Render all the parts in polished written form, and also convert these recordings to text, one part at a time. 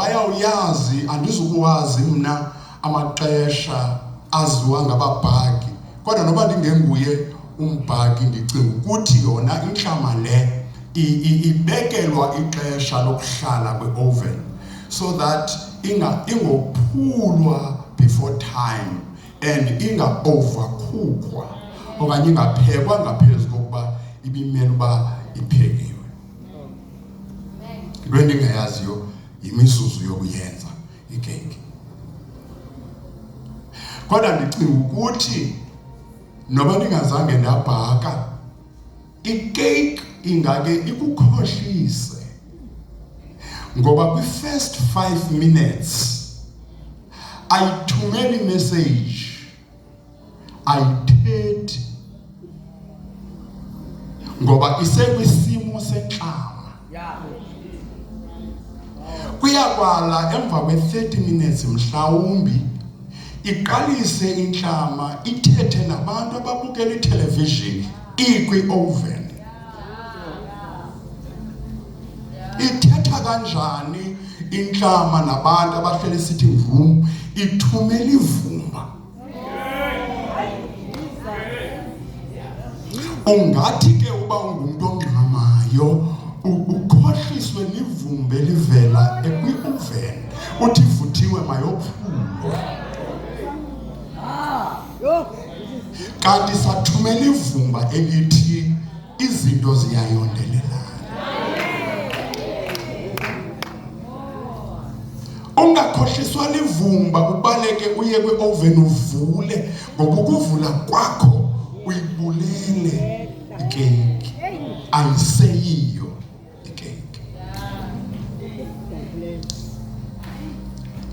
Bayawuyazi, andizukuwazi mna amaxesha aziwa ngababhaki, kodwa noba ndingenguye umbhaki ndicinga ukuthi yona intlama le ibekelwa ixesha lokuhlala kwi-oven so that ingophulwa before time and inga-overcookwa okanye ingaphekwa ngaphezu kokuba ibimele uba iphekiwe. Into endingayaziyo yimizuzu yokuyenza ikeyiki. Kodwa ndicinga ukuthi noba ndingazange ndabhaka, ikeyiki ingake ikukhohlise ngoba kwi-first 5 minutes ayithumeli message, ayithethi ngoba isekwisimo sentlama. Kuyakwala emva kwe-30 minutes mhlawumbi iqalise intlama ithethe nabantu ababukela ithelevishini ikwi-oven. Ithetha kanjani intlama nabantu abahleli sitting room? Ithumela ivumba. Ungathi ke uba ungumntu ongxamayo ukhohliswe livumba elivela ekwi-oven, uthi ivuthiwe, mayophulwe, kanti sathumela ivumba elithi izinto ziyayondelelana. Ungakhohliswa livumba ubaleke uye kwi-oven uvule, ngoba ukuvula kwakho uyibulele ikeyiki, ayiseyiyo ikeyiki.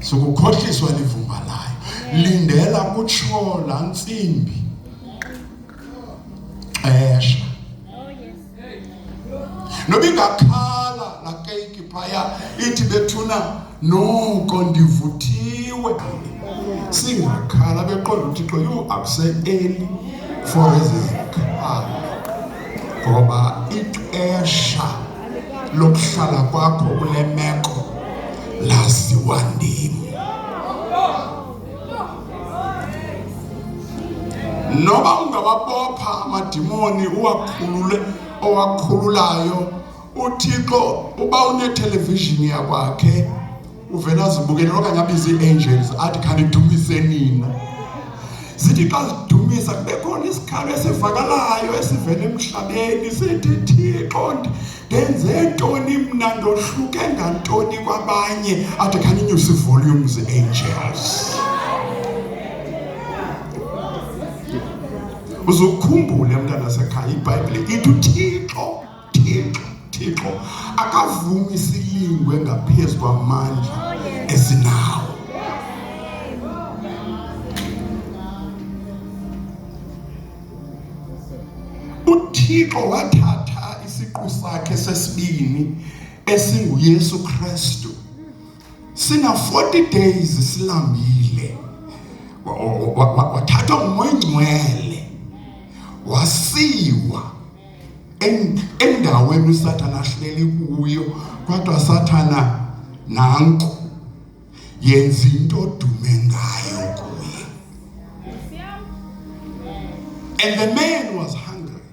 Sukukhohliswa livumba layo, lindela kutsho laa ntsimbi xesha. Noba ingakhala laa keyiki phaya ithi bethuna noko ndivuthiwe, singakhala beqonda uThixo yhu akuse-early for ezi zikhalo, ngoba ixesha lokuhlala kwakho kule meko laziwa ndim. Noba ungawabopha amadimoni uwakhulule, owakhululayo uThixo uba unethelevishini yakwakhe uvela azibukele okanye abize ii-angels athi khanidumise nina. Zithi xa zidumisa kube khona isikhalo esivakalayo esivela emhlabeni sithi, Thixo, ndenze ntoni mna? Ndohluke ngantoni kwabanye? Athi khaninyuse ii-volumes, angels. Uzukhumbule mntana sekhaya, iBhayibhile ithi uThixo, Thixo, Thixo akavumi silingwe ngaphezu kwamandla esinawo. UThixo wathatha isiqu sakhe sesibini esinguYesu Kristu sina 40 days silambile, wathathwa nguMoya Ingcwele wasiwa endaweni uSathana ahleli kuyo, kodwa Sathana nanku yenza into odume ngayo kuye. And the man was hungry.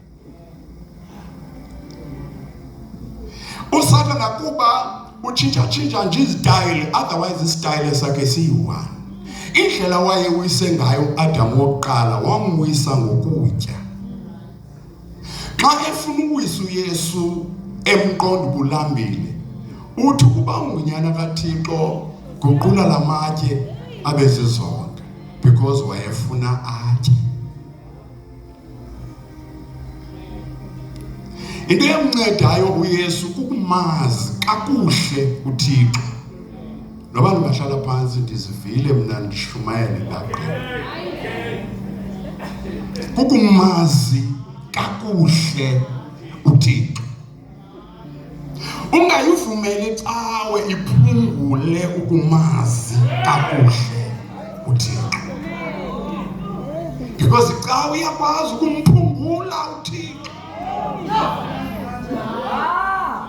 USathana kuba utshintsha-tshintsha nje izitayile, otherwise isitayile sakhe siyi-one. Indlela wayewise ngayo uAdam wokuqala, wamwisa ngokutya. Xa efuna uwisa uYesu emqonda ubulambile, uthi ukuba ungunyana kaThixo guqula lamatye abe zizonka, because wayefuna atye. Into eyamncedayo uYesu kukumazi kakuhle uThixo. Noba ndingahlala phantsi ndizivile mna ndishumayele ndagqiba, kukumazi kakuhle uThixo. Ungayivumeli icawe iphungule ukumazi kakuhle uThixo, because icawe iyakwazi ukumphungula uThixo,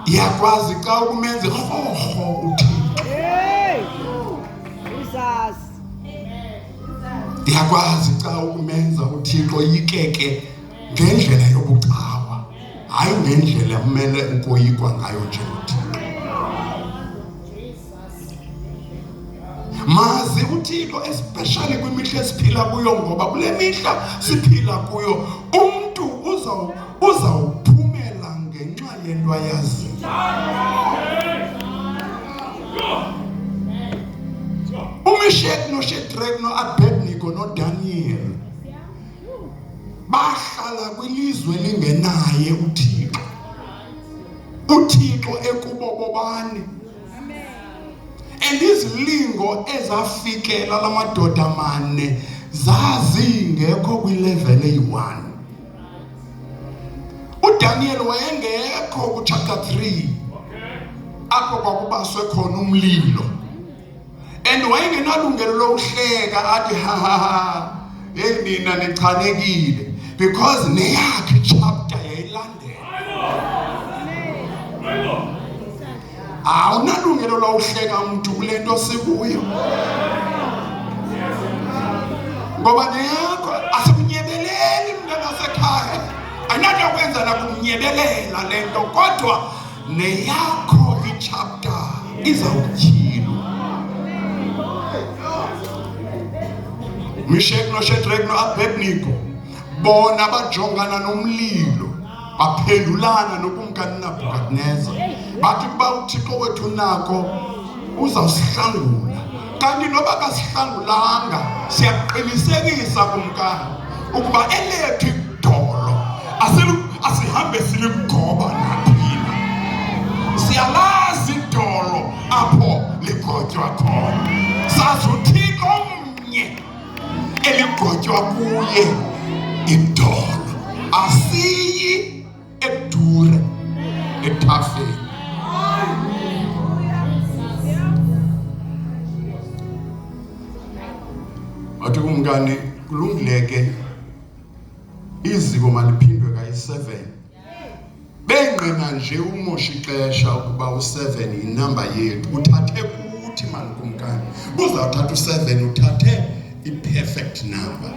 iyakwazi icawe ukumenza irhorho uThixo. Ndiyakwazi xa ukumenza uThixo yikeke ngendlela yobucawa, hayi ngendlela kumele ukoyikwa ngayo njengoThixo. Mazi uThixo especially kwimihla esiphila kuyo, ngoba kule mihla siphila kuyo umntu uzawuphumela ngenxa yento ayaziyo. UMishek noShedrack noAbednego noDaniel bahlala kwilizwe lingenaye uThixo. UThixo ekubo bobani. And izilingo ezafikela lamadoda mane zazingekho kwilevel eyi-1. UDaniel wayengekho kuchapter 3 apho kwakubaswe khona umlilo, and wayengenalungelo lokuhleka athi ha ha ha, hey nina nichanekile, because neyakhe chapter yayilandela. Awunalungelo lowuhleka umntu kule nto sikuyo, ngoba neyakho asikunyemeleli mntana sekhaya, ayinanto kwenza nakunyebelela le nto, kodwa neyakho ichapter izawutyhilwa. Mishek noShedrack noAbednego bona bajongana nomlilo, baphendulana nokumkani Nabukadneza, bathi kuba uThixo wethu nako uzawusihlangula, kanti noba kasihlangulanga siyaqinisekisa kumkani ukuba elethu idolo asihambe siligoba naphina, siyalazi idolo apho ligotywa khona, sazi uThixo omnye eligotywa kuye idolo, asiyi edure ethafeni. Wathi kumkani, kulungile ke, iziko maliphindwe kayi-7. Bengqina nje umosha ixesha ukuba u-7 yinamba yethu, uthathe kuthi mani kumkani, uzawuthatha u-7 uthathe i-perfect number.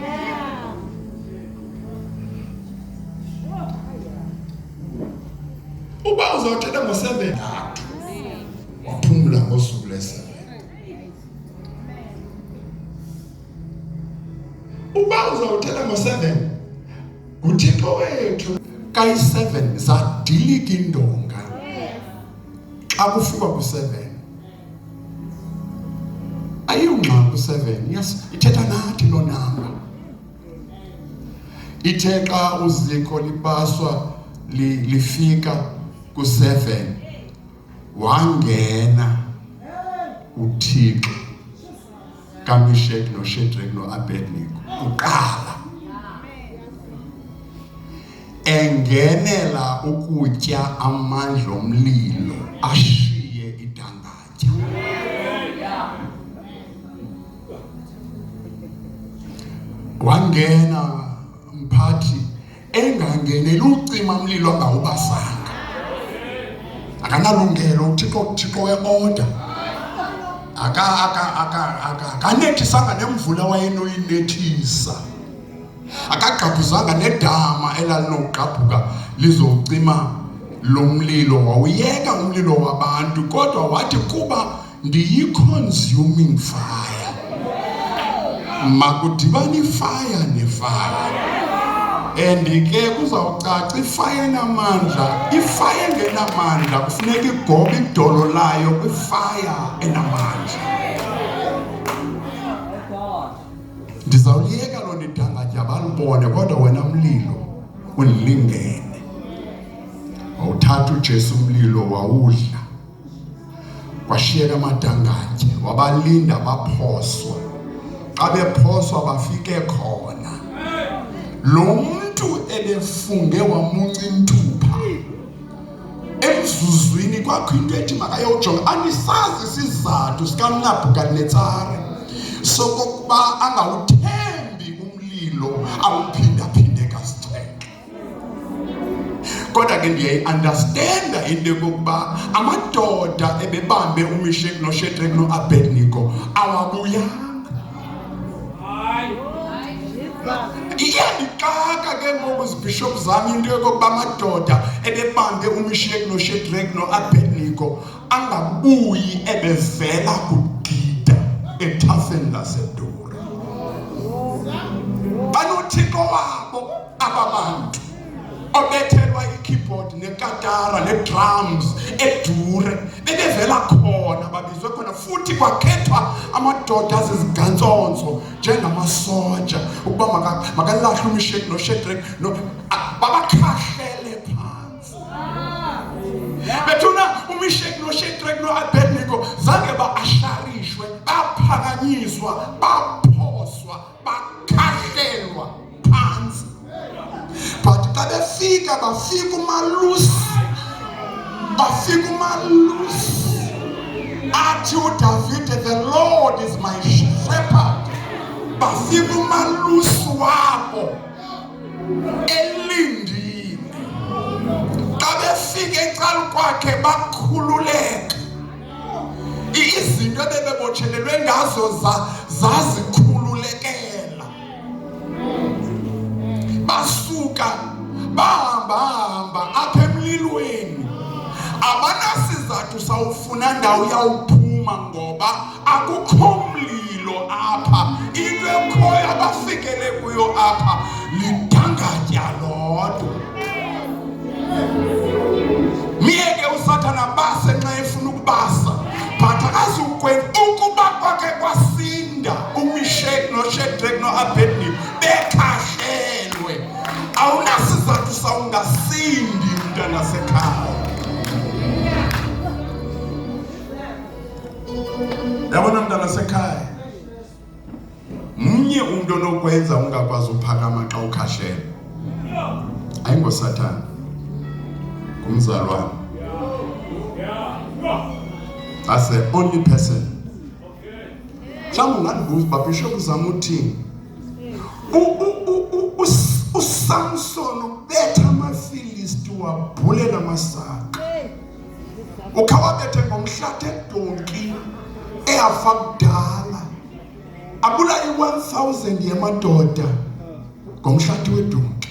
Uba uzawuthetha ngo-7 thathu, waphumla ngosuku lwe-7. Uba uzawuthetha ngo-7, nguThixo wethu kayi-7 zadilika indonga xa kufikwa ku-7. Ayiyongxaki u-7, yes, ithetha nathi loo namba. Ithe xa uziko libaswa lifika ku-7, wangena uThixo kaMishek noShedrack noAbednego kuqala, engenela ukutya amandla omlilo ashiye idangatya. Wangena mphathi engangeneli ucima mlilo angawubasanga, akanalungelo uThixo, uThixo weoda, akanethisanga nemvula wayenoyinethisa, akagqabhuzanga nedama elalinokugqabhuka lizocima lo mlilo, wawuyeka umlilo wabantu, kodwa wathi kuba ndiyi-consuming fire, makudibane ifire nefire, and ke kuzawucaca ifire enamandla, ifire engenamandla kufuneka igobe idolo layo kwifire enamandla. Ndizawuliyeka loo nto idangatya balibone, kodwa wena mlilo undilingene. Wawuthatha uJesu umlilo wawudla, kwashiyeka amadangatye, wabalinda baphoswa. Xa bephoswa bafike khona lo mntu ebefunge wamunca intupha emzuzwini, kwakho into ethi makayojonga. Andisazi isizathu sikaNabhukadnetsare sokokuba angawuthembi umlilo awuphindaphinde kasixhenxe, kodwa ke ndiyayi-understanda into yokokuba amadoda ebebambe uMishek noShedrack noAbednego awabuyanga. Iyandixaka ke ngoku zibhishophu zam into yokokuba amadoda ebebambe uMishek noShedrek noAbednego angabuyi ebevela kugida ethafeni laseDura. Banothixo wabo aba bantu obethelwa i-keyboard nekatara ne-drums edure bebevela khona babizwe khona futhi kwakhethwa amadoda azizigantsonso njengamasoja ukuba makalahle umishek noshedrek babakhahlele phantsi bethuna umishek noshedrek noabednego zange ba-asharishwe baphakanyiswa baphoswa bakhahlelwa phantsi but xa befika bafika umalusi bafika umalusi athi udavide the lord is my shepherd bafika umalusi wabo elindile xa befika ecala kwakhe bakhululeka izinto ebebebotshelelwe ngazo zazikhululekela basuka bahamba hamba apha emlilweni abanasizathu sawufuna ndawo yawuphuma ngoba akukho mlilo apha into ekhoyo abafikele kuyo apha lidangatya lodwa myeke usathana base nxa efuna ukubasa but akazukwenza ukuba kwakhe kwasinda umishek noshedrek noabednego bekhahlelwe awunasizathu sawungasindi mntanasekhaya yabona mntanasekhaya Mnye umntu onokwenza ungakwazi uphakama xa ukhahlela. Ayingosathana. Ngumzalwane. That's the only person. Mhlawumbi ungandibuza uba bishop uzama uthini. uSamson ubetha amaFilisti wabhulela amasaka. Ukhawabethe ngomhlathi edonki eyafa kudala. Abulala i-1000 yamadoda ngomhlathi wedonki.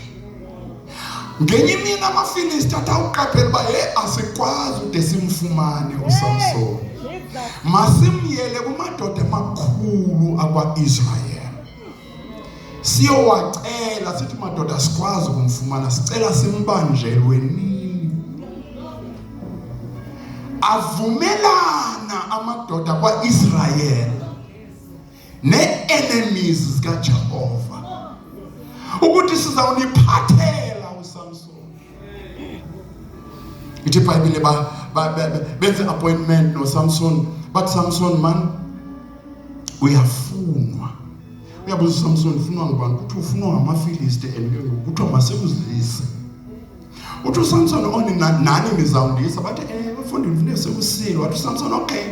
Ngenye imini amaFilisti athi awuqaphela uba he asikwazi ude simfumane uSamson. Masimyele kumadoda amakhulu akwa-Israyeli. Siyowacela sithi madoda sikwazi ukumfumana sicela simbanjelwe nini. Avumelana amadoda kwa-Israyeli nee-enemies zikaJehova ukuthi sizawuniphathela uSamson. Ithi iBhayibhile benze appointment noSamson bathi Samson man uyafunwa. Uyabuza uSamson ufunwa ngubani? Kuthiwa ufunwa ngamaFilisti and ke ngoku kuthiwa masikuzise. Uthi uSamson oni nani nizawundisa bathi eh bafundini funeka sekusile. Wathi uSamson okay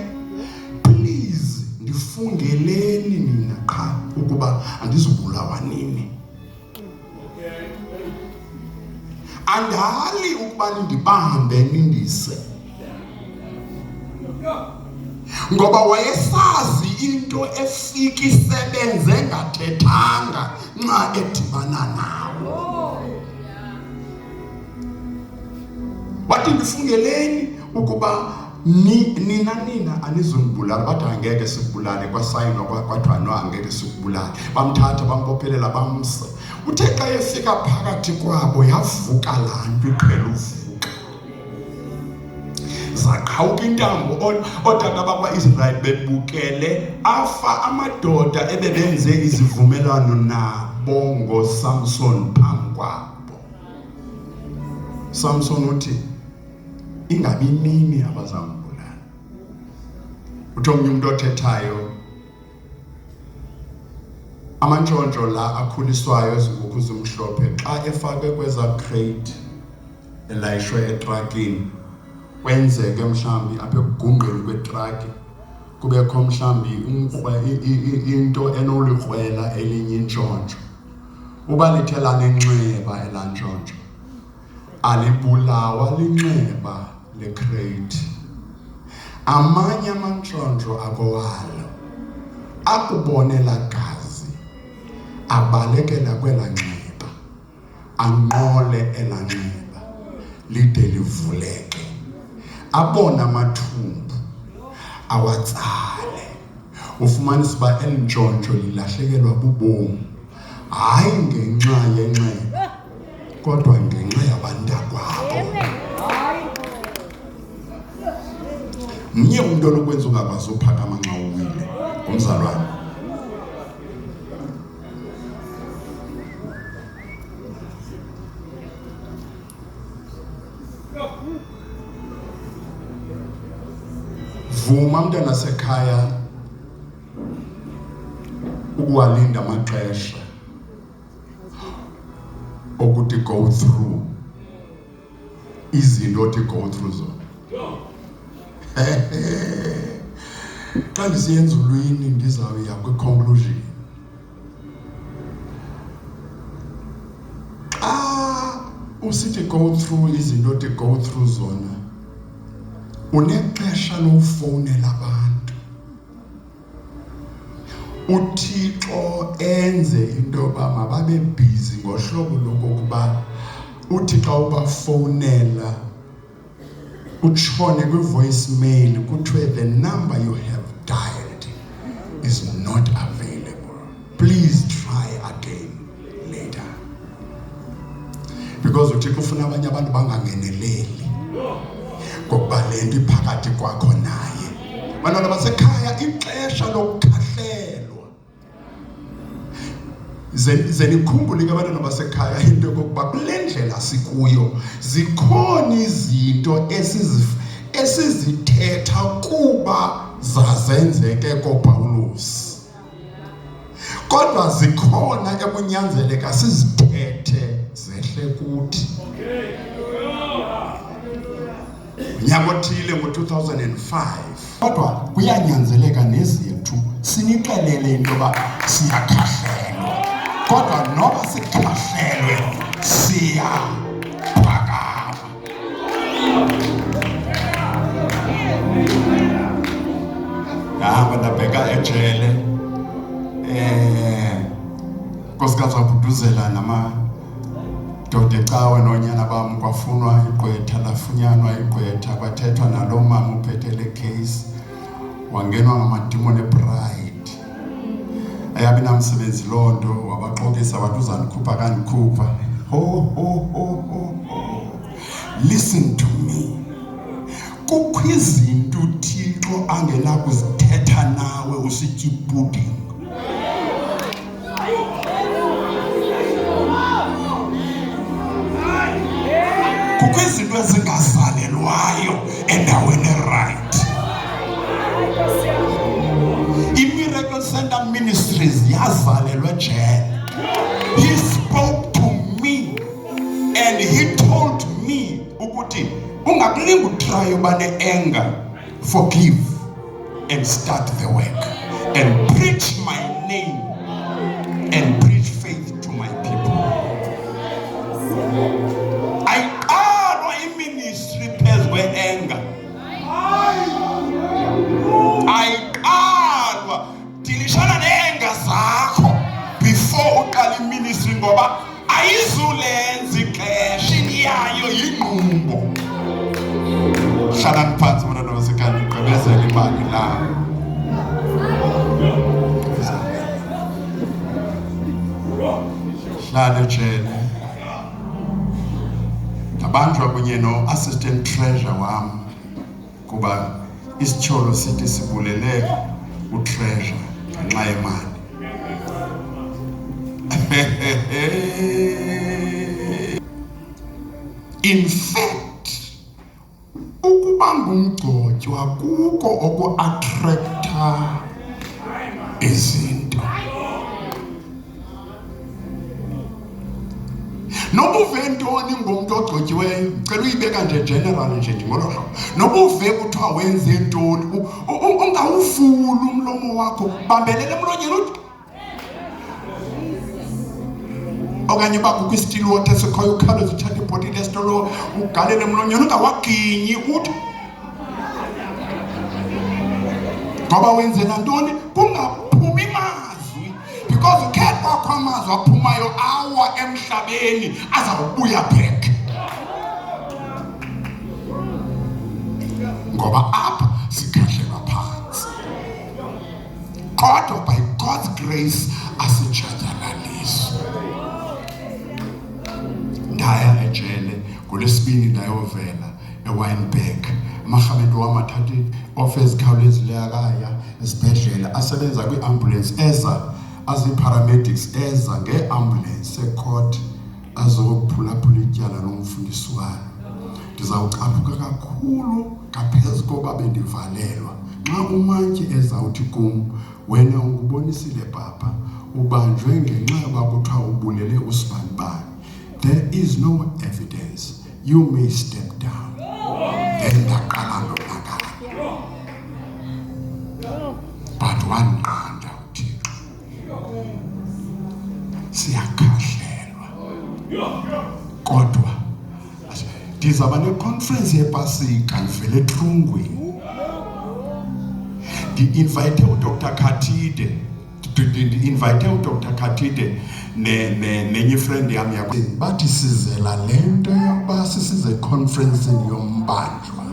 please ndifungeleni nina qha ukuba andizubulawa nini. Andali ukuba nindibambe nindise. Ngoba wayesazi into efika isebenze engathethanga nxa edibana nawo. Wathi ndifungeleni ukuba ni, nina nina anizundibulala. Bathi angeke sikubulale. Kwasayinwa kwathiwa no angeke sikubulale. Bamthatha bambophelela bamsa. Uthe xa efika phakathi kwabo yavuka laa nto iqhela uvuka. Zaqhawuka intambo ootata bakwaIsrayeli bebukele afa amadoda ebebenze izivumelwano nabo ngoSamson phambi kwabo. Samson uthi ingabi nini abazambulala. Uthi omnye umuntu othethayo amantshontsho la akhuliswayo ezinkukhu zimhlophe xa efakwe kweza crate elayishwe etrakini kwenzeke mhlawumbi apha ekugungqeni kwetraki kubekho mhlawumbi into enolikrwela elinye intshontsho uba lithe lanenxeba elaa ntshontsho alibulawa linxeba lekreyiti amanye amantshontsho akowalo akubone laa gazi Abalekela kwela nxeba, anqole ela nxeba lide livuleke. Abone amathumbu awatsale. Ufumanisa uba eli ntshontsho lilahlekelwa bubomi, hayi ngenxa yenxeba kodwa ngenxa yabantakwabo. Mnye umntu onokwenza ungakwazi uphakama nxa uwile, ngumzalwane. Vuma mntana sekhaya ukuwalinda amaxesha okuthi go through izinto othi go through zona. Xa ndisiya enzulwini ndizawuya kwi-conclusion. Xa usithi go through izinto othi go through zona, unexesha lofowunela abantu. UThixo enze into yoba mababe bhizi ngohlobo lokokuba uthi xa ubafowunela utshone kwi-voice mail kuthiwe the number you have dialed is not available, please try again later. Because uThixo ufuna abanye abantu bangangeneleli ngokuba le nto iphakathi kwakho naye. Bantwana basekhaya, ixesha lokukhahlelwa. Ze nikhumbule ke abantwana basekhaya into yokokuba kule ndlela sikuyo zikhona izinto esizithetha kuba zazenzeke koPawulos, kodwa zikhona ekunyanzeleka sizithethe zehle kuthi. Unyaka othile ngo-2005, kodwa kuyanyanzeleka nezethu sinixelele into yoba siyakhahlelwa, kodwa noba sikhahlelwe siyaphakama. Ndahamba ndabheka ejele, nkosikazi wabhuduzela namadoda ecawe noonyana bam, kwafunwa igqwetha, lafunyanwa igqwetha, kwathethwa nalo mama uphethe le case, wangenwa ngamadimoni epride. Ayabi namsebenzi loo nto, wabaxokisa wathi uzandikhupha kandikhupha. Ho ho ho ho ho, listen to me, kukho izinto uThixo angenakuzithetha nawe usitya ipudding. Kukho izinto ezingazalelwayo endaweni erayithi. I-Miracle Center Ministries yazalelwa ejele. He spoke to me and he told me ukuthi ungakulinga utry uba ne-anger, forgive and start the work and preach my name and preach faith to my people. Ayiqalwa iministry phezu kwe-anger, ayiqalwa. Dilishana ne-anger zakho before uqala iministry, ngoba ayizulenza ixesha yayo yingqumbo. Hlalani phantsi mntwana wasekhaya, ndigqibezele imali lawo. Hlala ejele, ndabanjwa kunye no-assistant treasurer wam kuba isityholo sithi sibulele utreasure ngenxa yemali. In fact, ukuba ngumgcotywa kuko oku-attracta izinto. Noba uve ntoni ngomntu ogcotyiweyo, ndicela uyibeka nje general nje ngolo hlobo, noba uve kuthiwa wenze ntoni, ungawuvuli umlomo wakho, bambelela emlonyeni uthi, okanye uba kukho i-still water sikhoyo, ukhawuleze uthathe ibhotile esitolo ugalele emlonyeni, ungawaginyi uthi, ngoba wenzela ntoni? Kungaphumi mazwi. Because ukhe kwakho amazwi aphumayo awa emhlabeni azawubuya back. Ngoba apha sikhahlelwa phantsi. Kodwa by God's grace asitshatyalaliswa. Ndaya ejele ngolwesibini ndayovela eWynberg. Amarhamente wam athatha off ezikhawulezileyo akaya esibhedlele asebenza kwiiambulance eza azii-paramedics eza ngeeambulance ecourt azokuphulaphula ityala lomfundisi walo. Ndizawucaphuka kakhulu ngaphezu koba bendivalelwa nxa umantyi ezawuthi kum wena ungubonisile papa ubanjwe ngenxa yoba kuthiwa ubulele usibanibani. There is no evidence. You may step down. Then ndaqala ndonakala. But wandiqanda uThixo. Siyakhahlelwa. Kodwa ndizaba neconference yepasika ndivele etrungwini. Ndi-invite uDr Khathide ndi-invite uDr Khathide nenye ifriend yam yakho bathi sizela le nto yokuba sisize econferencini yombanjwa.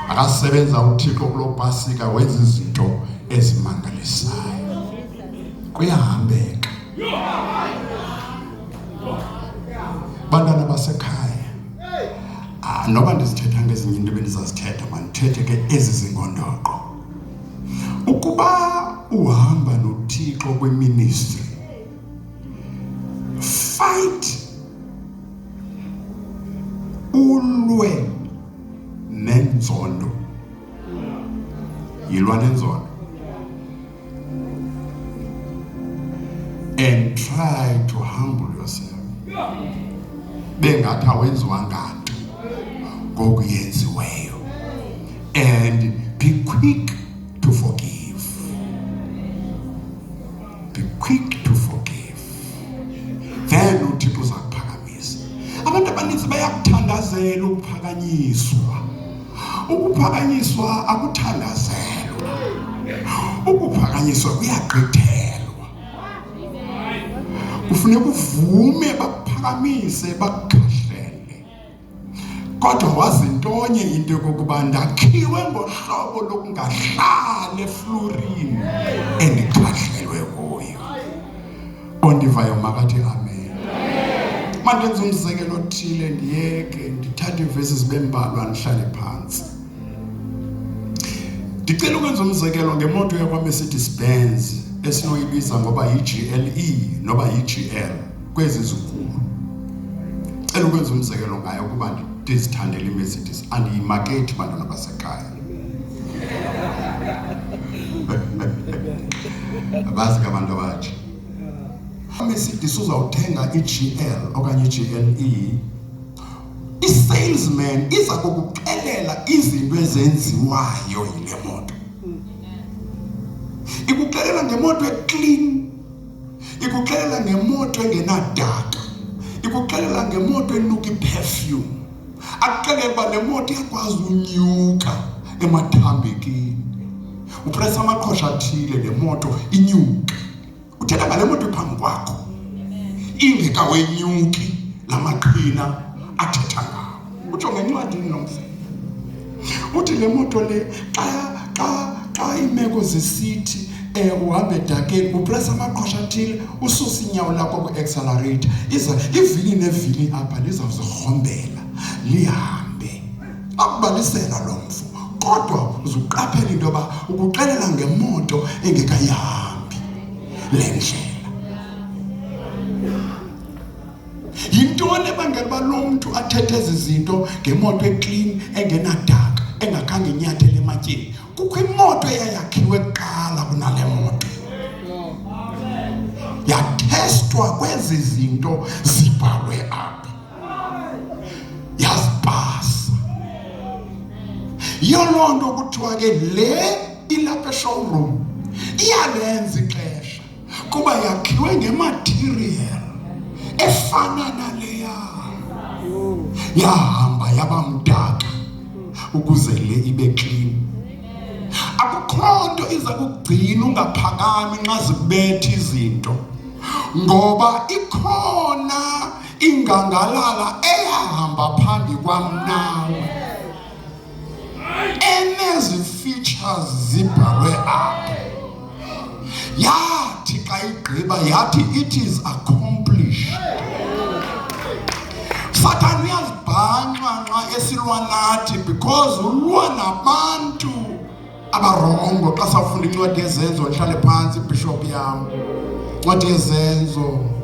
Akasebenza uThixo kuloo pasika wenza izinto ezimangalisayo. Kuyahambeka. Bantwana basekhaya, ah, noba ndizithetha ngezinye into ebendizazithetha, mandithethe ke ezi zingondoqo. Ukuba uhamba noThixo kwiministry, fight ulwe nenzondo. Yilwa nenzondo. And try to humble yourself. Bengathi awenziwanga nto ngokuyenziweyo. And be quick to forgive. Be quick to forgive. Then uThixo uzakuphakamisa. Abantu abaninzi bayakuthandazela ukuphakanyiswa. Ukuphakanyiswa akuthandazelwa. Ukuphakanyiswa kuyagqithelwa. Kufuneka uvume bakuphakamise bakukhahlele. Kodwa wazi ntonye into yokokuba ndakhiwe ngohlobo lokungahlali eflorini endikhahlelwe kuyo. Ondivayo makathi amen. Mandenze umzekelo othile ndiyeke ndithathe iivesi zibe mbalwa ndihlale phantsi. Ndicela ukwenza umzekelo ngemoto yakwaMercedes Benz esinoyibiza ngoba yi-GLE noba yi-GL kwezi zinkulu. Cela ukwenza umzekelo ngayo kuba ndizithandela iMercedes, andiyimakethi bantwana basekhaya. Abazi ke abantu abatsha. Mercedes uzawuthenga i-GL okanye i-GLE, i-salesman iza kukuxelela izinto ezenziwayo yile moto. Ikuxelela ngemoto eclean, ikuxelela ngemoto engenadaka, ikuxelela ngemoto enuka iperfume, akuxelele uba le moto iyakwazi unyuka emathambekeni, upresa amaqhosha athile le moto inyuke. Uthetha ngale moto iphambi kwakho ingekawenyuki la maqhina athetha ngawo. Utsho ngencwadini nomfo. Uthi le moto le xa xa xa iimeko zisithi uhamba edakeni upresa amaqhosha athile ususe inyawo lakho kwi-accelerator iza ivili nevili apha lizawuzihombela lihambe. Akubalisela lo mfo kodwa uzuqaphela into yoba ukuxelela ngemoto engekayihambi le ndlela. Yintoni ebangela uba lo mntu athethe ezi zinto ngemoto eclean engenadaka engakhange inyathele ematyeni? Kukho imoto eyayakhiwe kuqala kunale moto, yathestwa kwezi zinto zibhalwe apha, yazipasa. Yiyo loo nto kuthiwa ke le ilapha eshowroom iyalenza ixesha kuba yakhiwe ngematerial efana naleya yahamba yaba mdaka ukuze le ibe clean. Akukho nto iza kugcina ungaphakami nxa zikubetha izinto, ngoba ikhona ingangalala eyahamba phambi kwam nawe enezi features zibhalwe apha. Yathi xa igqiba yathi, "It is accomplished." Sathane uyazibhanxa nxa esilwa nathi, because ulwa nabantu abarongo. Xa sawufunda incwadi yeZenzo, ndihlale phantsi, bishop yam, incwadi yeZenzo.